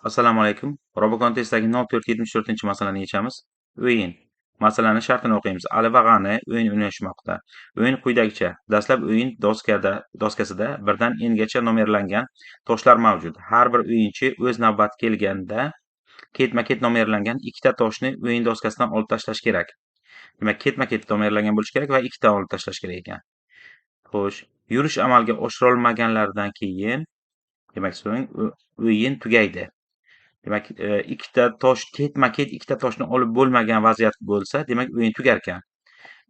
Assalomu alaykum. Robocon testidagi 0474-masalani yechamiz. O'yin. Masalani shartini o'qiymiz. Ali va G'ani o'yin o'ynashmoqda. O'yin quyidagicha. Dastlab o'yin doskasida birdan n gacha nomerlangan toshlar mavjud. Har bir o'yinchi o'z navbati kelganda ketma-ket nomerlangan ikkita toshni o'yin doskasidan olib tashlash kerak. Demak, ketma-ket nomerlangan bo'lishi kerak va ikkita olib tashlash kerak ekan. Xo'sh, yurish amalga oshirilmaganlaridan keyin, demak, so'ng o'yin tugaydi. Demak, ikkita tosh ketma-ket ikkita toshni olib bo'lmagan vaziyat bo'lsa, demak, o'yin tugar ekan.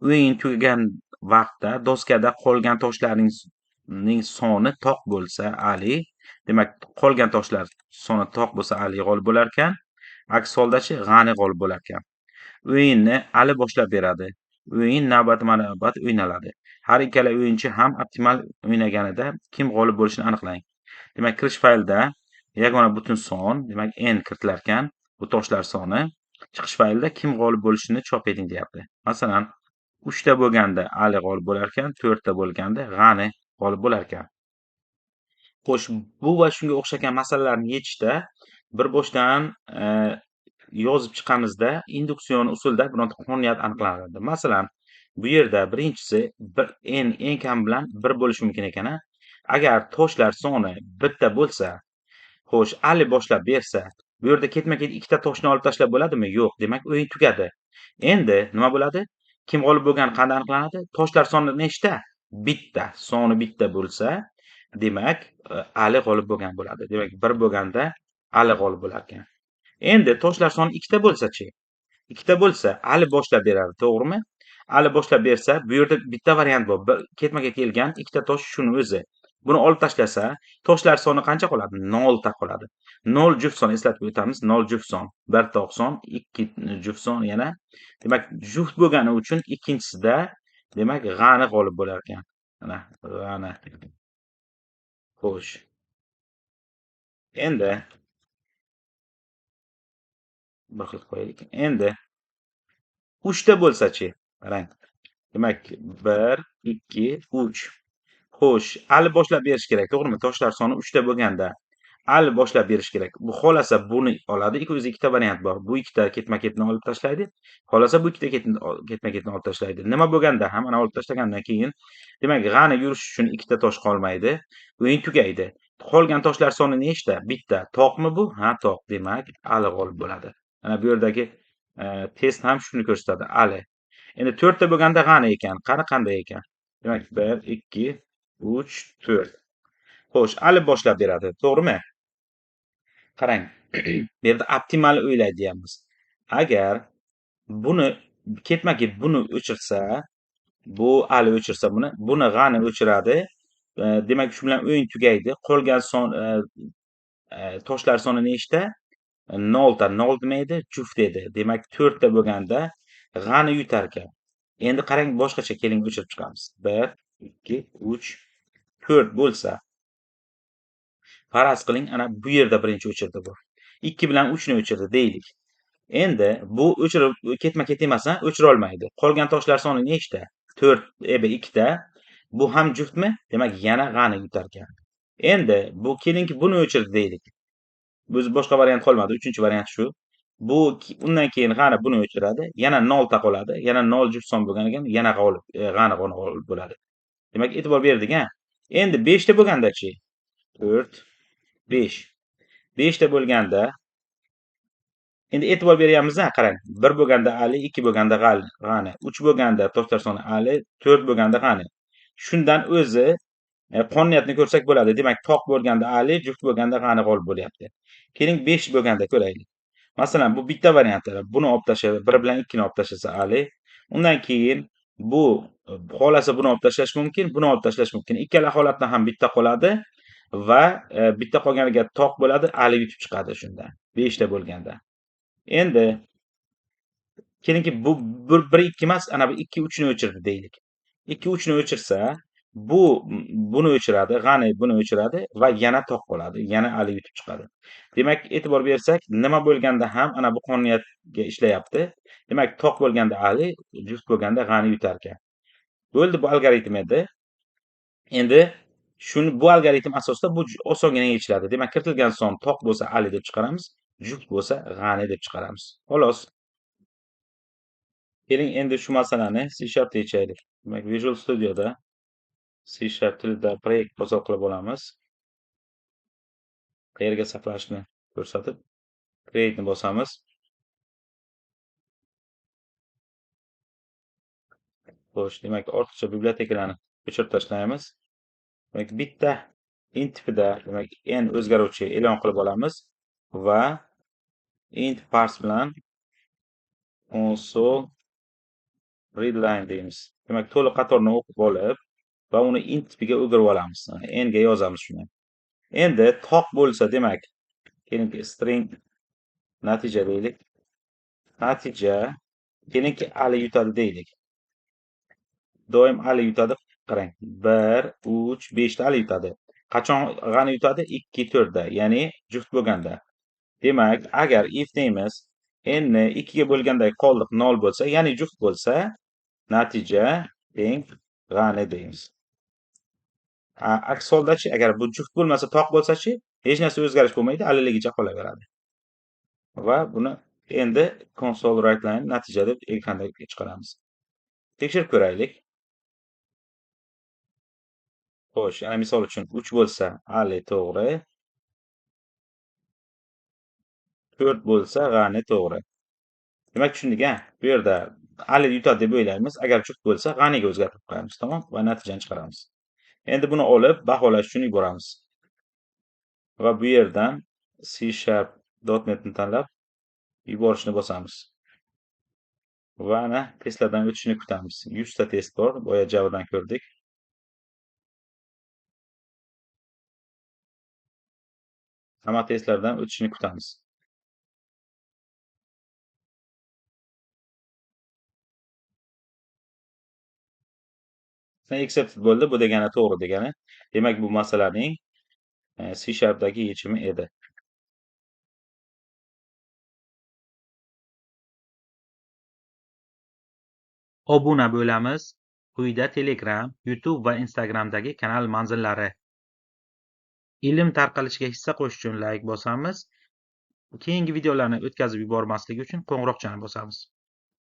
O'yin tugagan vaqtda doskada qolgan toshlarning soni to'q bo'lsa Ali, demak, qolgan toshlar soni to'q bo'lsa Ali g'olib bo'lar ekan. Aks holdachi G'ani g'olib bo'lar ekan. O'yinni Ali boshlab beradi. O'yin navbatma-navbat o'ynaladi. Har ikkala o'yinchi ham optimal o'ynaganida kim g'olib bo'lishini aniqlang. Demak, kirish faylda yagona butun son, demak, n kiritilar ekan, bu toshlar soni. Chiqish faylda kim g'olib bo'lishini chop eting deyapti. Masalan, 3 ta bo'lganda Ali g'olib bo'lar ekan, 4 ta bo'lganda G'ani g'olib bo'lar ekan. Xo'sh, bu va shunga o'xshagan masalalarni yechishda bir boshdan yozib chiqamizda induksion usulda bironta qonuniyat aniqlanadi. Masalan, bu yerda birinchisi bir n eng kam bilan 1 bo'lishi mumkin ekan. Agar toshlar soni bitta bo'lsa, xo'sh, Ali boshlab bersa, bu yerda ketma-ket ikkita toshni olib tashlab bo'ladimi? Yo'q. Demak, o'yin tugadi. Endi nima bo'ladi? Kim g'olib bo'lgani qanday aniqlanadi? Toshlar soni nechta? Bitta. Soni bitta bo'lsa, demak, Ali g'olib bo'lgan bo'ladi. Demak, 1 bo'lganda Ali g'olib bo'lar ekan. Endi toshlar soni ikkita bo'lsa-chi? Ikkita bo'lsa, Ali boshlab beradi, to'g'rimi? Ali boshlab bersa, bu yerda bitta variant bor. Ketma-ket kelgan ikkita tosh shuni o'zi. Buni olib tashlasa, toshlar soni qancha qoladi? 0 ta qoladi. 0 juft son, eslatib o'tamiz, 0 juft son, 1 to'q son, 2 juft son yana. Demak, juft bo'lgani uchun ikkinchisida, demak, G'ani g'olib bo'lar ekan. Mana G'ani. Xo'sh. Endi bir xil qo'yaylik. Endi 3 ta bo'lsa-chi? Qarang. Demak, 1, 2, 3. Xo'sh, Ali boshlab berish kerak, to'g'rimi? Toshlar soni 3 ta bo'lganda Ali boshlab berish kerak. Bu xolasa buni oladi. Ikki o'zi ikkita variant bor. Bu ikkita ketma-ketni olib tashlaydi. Xolasa bu ikkita ketma-ketni olib tashlaydi. Nima bo'lganda ham ana olib tashlagandan keyin, demak, G'ani yurish uchun ikkita tosh qolmaydi. O'yin tugaydi. Qolgan toshlar soni nechta? Bitta. To'qmi bu? Ha, to'q. Demak, Ali g'olib bo'ladi. Mana bu yerdagi test ham shuni ko'rsatadi. Ali. Endi 4 ta bo'lganda G'ani ekan. Qani qanday ekan? Demak, 1, 2, 3, 4. Xo'sh, Ali boshlab beradi, to'g'rimi? Qarang, bu yerda optimal o'ylaydi deyapmiz. Agar buni ketma-ket buni o'chirsa, bu Ali o'chirsa buni, buni G'ani o'chiradi. Demak, shu bilan o'yin tugaydi. Qolgan son toshlar soni nechta? 0 ta. 0 nima edi? Juft edi. Demak, 4 ta bo'lganda G'ani yutar ekan. Endi qarang, boshqacha keling o'chirib chiqamiz. 1, 2, 3, 4 bo'lsa, faraz qiling, ana bu yerda birinchi o'chirdi bu. 2 bilan 3 ni o'chirdi deylik. Endi bu o'chirib ketma-ket emas, ha, o'chira olmaydi. Qolgan toshlar soni nechta? 4, 2 ta. Bu ham juftmi? Demak, yana G'ani yutar ekan. Endi bu kelingki buni o'chirdi deylik. Biz boshqa variant qolmadi. 3-variant shu. Bu undan keyin G'ani buni o'chiradi, yana 0 ta qoladi, yana 0 juft son bo'lgan ekan, yana g'olib, G'ani g'olib bo'ladi. Demak, e'tibor berdik, ha. Endi 5 ta bo'lganda-chi? 4, 5. 5 ta bo'lganda endi e'tibor beryapmiz, ha, qarang. 1 bo'lganda Ali, 2 bo'lganda G'ani, 3 bo'lganda toshlar soni Ali, 4 bo'lganda G'ani. Shundan o'zi qonuniyatni ko'rsak bo'ladi. Demak, to'q bo'lganda Ali, juft bo'lganda G'ani g'olib bo'lyapti. Keling 5 bo'lganda ko'raylik. Masalan, bu bitta variantlar. Buni olib tashlasa, 1 bilan 2 ni olib tashlasa Ali. Undan keyin bu xolasa buni olib tashlash mumkin, buni olib tashlash mumkin. Ikkala holatda ham bitta qoladi va bitta qolganiga to'q bo'ladi, Ali yutib chiqadi shunda. 5 ta bo'lganda. Endi kelingki bu 1 2 emas, ana bu 2 3 ni o'chirdi deylik. 2 3 ni o'chirsa, bu buni o'chiradi, G'ani buni o'chiradi va yana to'q qoladi, yana Ali yutib chiqadi. Demak, e'tibor bersak, nima bo'lganda ham ana bu qonuniyatga ishlayapti. Demak, to'q bo'lganda Ali, juft bo'lganda G'ani yutar ekan. Bo'ldi, bu algoritm edi. Endi Shuni bu algoritm asosida bu osongina yechiladi. Demak, kiritilgan son toq bo'lsa Ali deb chiqaramiz, juft bo'lsa G'ani deb chiqaramiz. Xolos. Keling, endi shu masalani C Sharpda yechaylik. Demak, Visual Studioda C Sharp tilida proyekt hosil qilib olamiz. Qayerga saqlashni ko'rsatib, create'ni bosamiz. Xo'sh, demak, ortiqcha bibliotekalarni o'chirib tashlaymiz. Demak, bitta int tipida, demak, n o'zgaruvchi e'lon qilib olamiz va int parse bilan console readline deymiz. Demak, to'liq qatorni o'qib olib va uni int tipiga o'girib olamiz. N ga yozamiz shuni. Endi toq bo'lsa, demak, keling string natija deylik. Natija, kelingki Ali yutadi deylik. Doim Ali yutadi, qarang. 1, 3, 5 ta Ali yutadi. Qachon G'ani yutadi? 2, 4 da, ya'ni juft bo'lganda. Demak, agar if deymiz, n ni 2 ga bo'lgandagi qoldiq 0 bo'lsa, ya'ni juft bo'lsa, natija teng G'ani deymiz. Aks holdachi, agar bu juft bo'lmasa, toq bo'lsa-chi, hech narsa o'zgarish bo'lmaydi, aliligicha qolaveradi. Va buni endi console writeline natija deb ekranda chiqaramiz. Tekshirib ko'raylik. Xo'sh, yana misol uchun 3 bo'lsa Ali to'g'ri, 4 bo'lsa G'ani to'g'ri. Demak, tushundik-a? Bu yerda Ali yutadi deb o'ylaymiz. Agar juft bo'lsa, G'aniga o'zgartirib qo'yamiz, tamom? Va natijani chiqaramiz. Endi buni olib baholash uchun yuboramiz. Va bu yerdan C Sharp dot netni tanlab yuborishni bosamiz. Va ana testlardan o'tishini kutamiz. 100 ta test bor, boya Java'dan ko'rdik. Hamma testlardan o'tishini kutamiz. Accepted bo'ldi, bu degani to'g'ri degani. Demak, bu masalaning C Sharpdagi yechimi edi. Obuna bo'lamiz. Quyida Telegram, YouTube va Instagramdagi kanal manzillari. Ilm tarqalishiga hissa qo'shish uchun like bosamiz. Keyingi videolarni o'tkazib yubormaslik uchun qo'ng'iroqchani bosamiz.